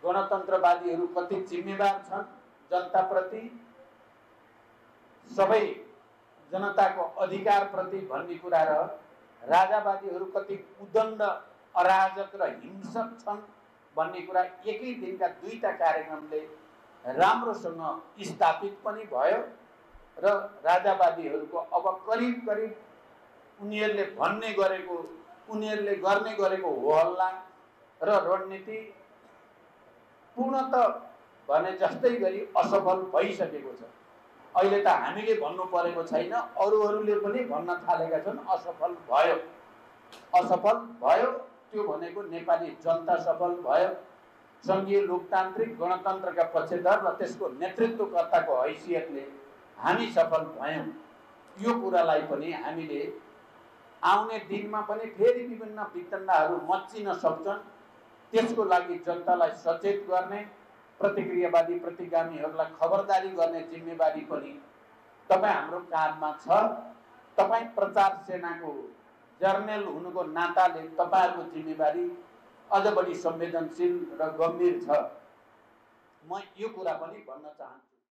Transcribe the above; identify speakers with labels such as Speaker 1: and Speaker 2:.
Speaker 1: गणतन्त्रवादीहरू कति जिम्मेवार छन् जनताप्रति, सबै जनताको अधिकारप्रति भन्ने कुरा र राजावादीहरू कति उदण्ड अराजक र हिंसक छन् भन्ने कुरा एकै दिनका दुईटा कार्यक्रमले राम्रोसँग स्थापित पनि भयो र राजावादीहरूको अब करिब करिब उनीहरूले गर्ने गरेको होहल्ला र रणनीति पूर्णतः भने जस्तै गरी असफल भइसकेको छ। अहिले त हामीले भन्नु परेको छैन, अरूहरूले पनि भन्न थालेका छन् असफल भयो। त्यो भनेको नेपाली जनता सफल भयो। सङ्घीय लोकतान्त्रिक गणतन्त्रका पक्षधर र त्यसको नेतृत्वकर्ताको हैसियतले हामी सफल भयौँ। यो कुरालाई पनि हामीले आउने दिनमा पनि फेरि विभिन्न वितण्डाहरू मच्चिन सक्छन्, त्यसको लागि जनतालाई सचेत गर्ने, प्रतिक्रियावादी प्रतिगामीहरूलाई खबरदारी गर्ने जिम्मेवारी पनि तपाईँ हाम्रो काँधमा छ। तपाईँ प्रचार सेनाको जर्नल हुनुको नाताले तपाईँहरूको जिम्मेवारी अझ बढी संवेदनशील र गम्भीर छ। म यो कुरा पनि भन्न चाहन्छु।